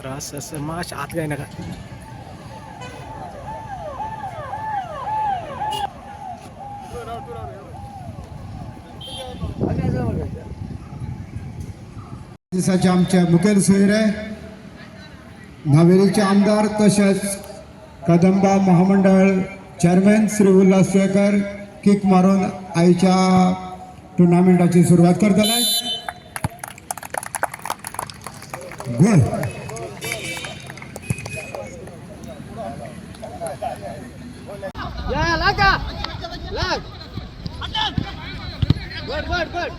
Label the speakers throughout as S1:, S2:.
S1: रास असं माश आत काय नका.
S2: दिसाचे आमचे मुखेल सोयरे, नावेलीचे आमदार तशेंच कदंबा महामंडळ चेअरमॅन श्री उल्हास तुयेकर किक मारून आयच्या टुर्नामेंटाची सुरवात करतले. गोल.
S3: या लागा लाग. Good good good.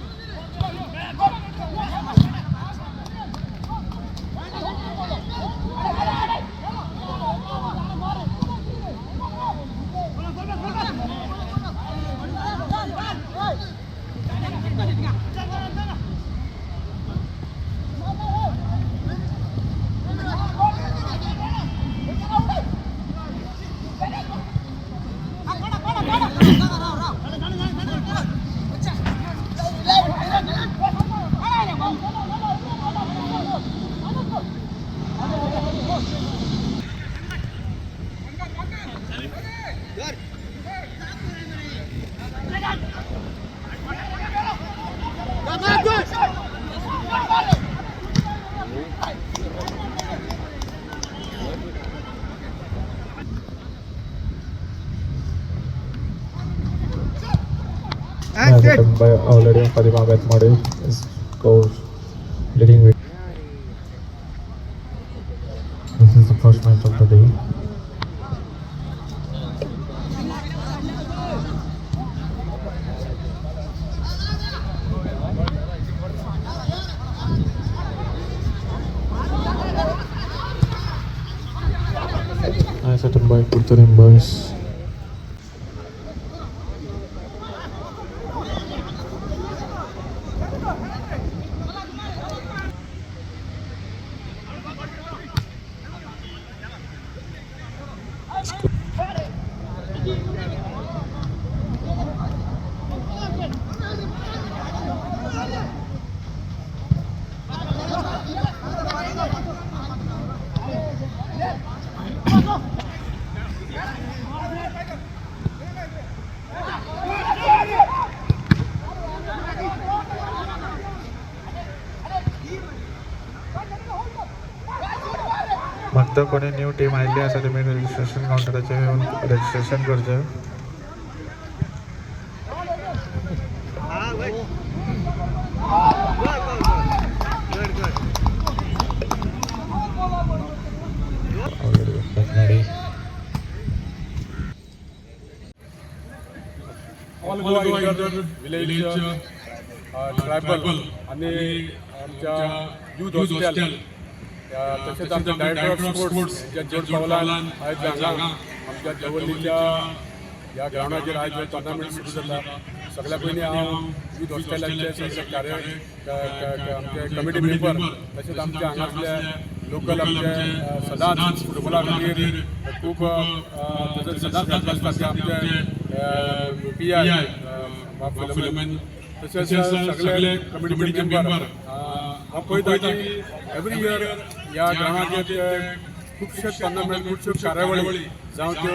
S4: Nice attempt by already Fatima Bethmade scores leading with. This is the first match of the day. Nice attempt by Curtorim boys. फक्त कोणी न्यू टीम आयिल्ली आसा तेमी रजिस्ट्रेशन कावंटराचेर येवन रजिस्ट्रेशन करचें.
S3: Good good.
S4: Already.
S5: All Goa inter village tribal आणि आमच्या youth hostel, तशेंच आमच्या डायरेक्टर ऑफ स्पोर्ट्स ज्या जोड पावलान आयज हांगा आमच्या दवर्लीच्या ह्या ग्रावंडाचेर आयज हो टुर्नामेंट सुरू जाता. सगळ्या पयलीं हांव यूथ हॉस्टेलाचे सगळे कार्य आमचे कमिटी मेंबर, तशेंच आमच्या हांगासले लोकल आमचे सदांच फुटबॉला खातीर खूब ताजो सदांच हात आसता ते आमचे पी I Philomen, तशेंच सगळे कमिटीचे मेंबर. हांव पळयता की एवरी इयर ह्या ग्रावंडाचेर खुबशे टुर्नामेंट, खुबश्यो कार्यावळी, जावं त्यो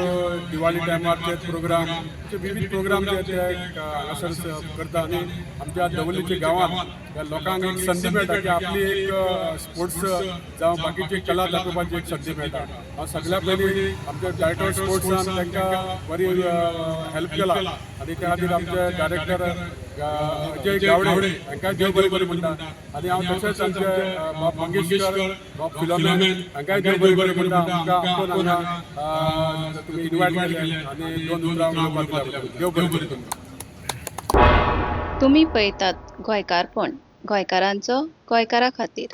S5: दिवाळी टायमार ते प्रोग्राम, ते विविध प्रोग्राम जे ते हांगासर करता आनी आमच्या दवर्लीच्या गांवांत त्या लोकांक एक संदी मेळटा की आपली एक स्पोर्ट्स जावं बाकीची कला दाखोवपाची एक संदी मेळटा. हांव सगळ्या पयलीं आमच्या डायरेक्टर स्पोर्ट्सान तांकां बरी हेल्प केला आनी त्या खातीर आमचे डायरेक्टर अजय गावडे हांकां देव बरें करूं म्हणटा आनी हांव तशेंच आमचे बाब मंगेशकर, बाब फिलोमेन हांकांय देव बरें करूं म्हणटा. आमकां आपोवन हांगा तुमी इनवायट केले आनी दोन उतरां उलोवपाक दिल्या. देव बरें करूं तुमकां.
S6: तुमी पळयतात गोंयकारपण, गोंयकारांचो गोंयकारा खातीर.